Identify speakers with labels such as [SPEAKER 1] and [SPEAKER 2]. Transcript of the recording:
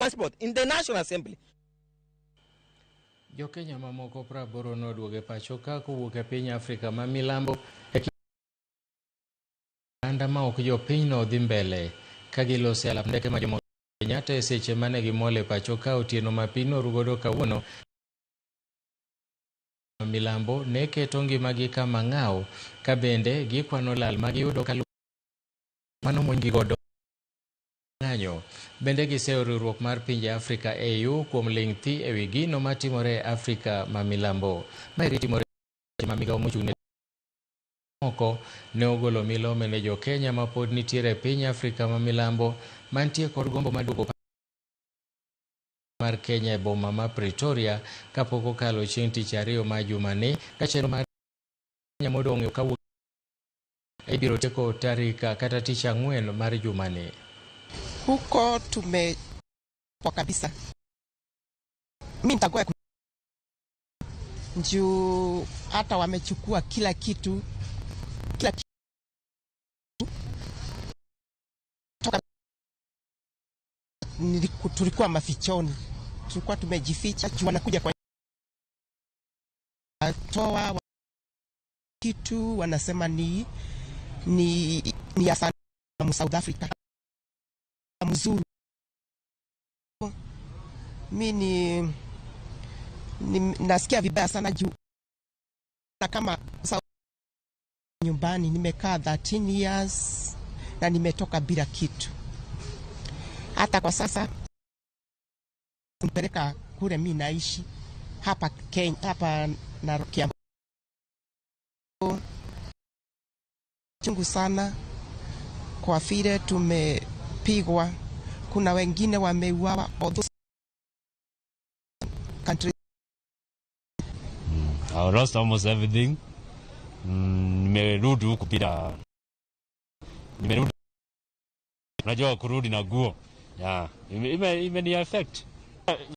[SPEAKER 1] Transport in the National Assembly.
[SPEAKER 2] Jokenya mamoko 80 noduogo e pacho ka kowuok e piny Afrika ma milambo e oganda ma ok jopinyno dhi mbele ka giloso e alap ndeke ma Jomo Kenyatta e seche mane gimol e pacho ka otieno ma piny norugodo kawuono milambo ne keto ngimagi kama ng'aw ka bende gikwano lal ma giyudo kaluwore mano monjgi godo ng'anyo. Bende giseyo riwruok mar pinje Afrika AU kuom ling' thi ewi gino matimore e Afrika ma milambo. Maeri timore ma migawo mochung' ne moko ne ogolo milome ne jo Kenya ma pod nitiere e piny Afrika ma milambo mantie kod gombo mar duogo mar Kenya e boma ma Pretoria kapok okalo chieng' tich ariyo ma jumani ka chenro mar Kenya modong' kawuok ibiro tieko tarik kata tich ang'wen mar jumani.
[SPEAKER 3] Huko tume kwa kabisa, mi nitakuwa juu hata wamechukua kila kitu, kila kitu toka tulikuwa mafichoni, tulikuwa tumejificha juu wanakuja kwa toa kitu wanasema ni ya sana South Africa mzuri. Mi ni nasikia vibaya sana juu na kama nyumbani nimekaa 13 years na nimetoka bila kitu. Hata kwa sasa mpeleka kule mi naishi hapa Kenya, hapa na Kiambu. Chungu sana kwa vile tumepigwa. Kuna wengine wameuawa, although country
[SPEAKER 4] I lost almost everything. Nimerudi huku bila, nimerudi, unajua kurudi na guo, yeah, ime ni affect.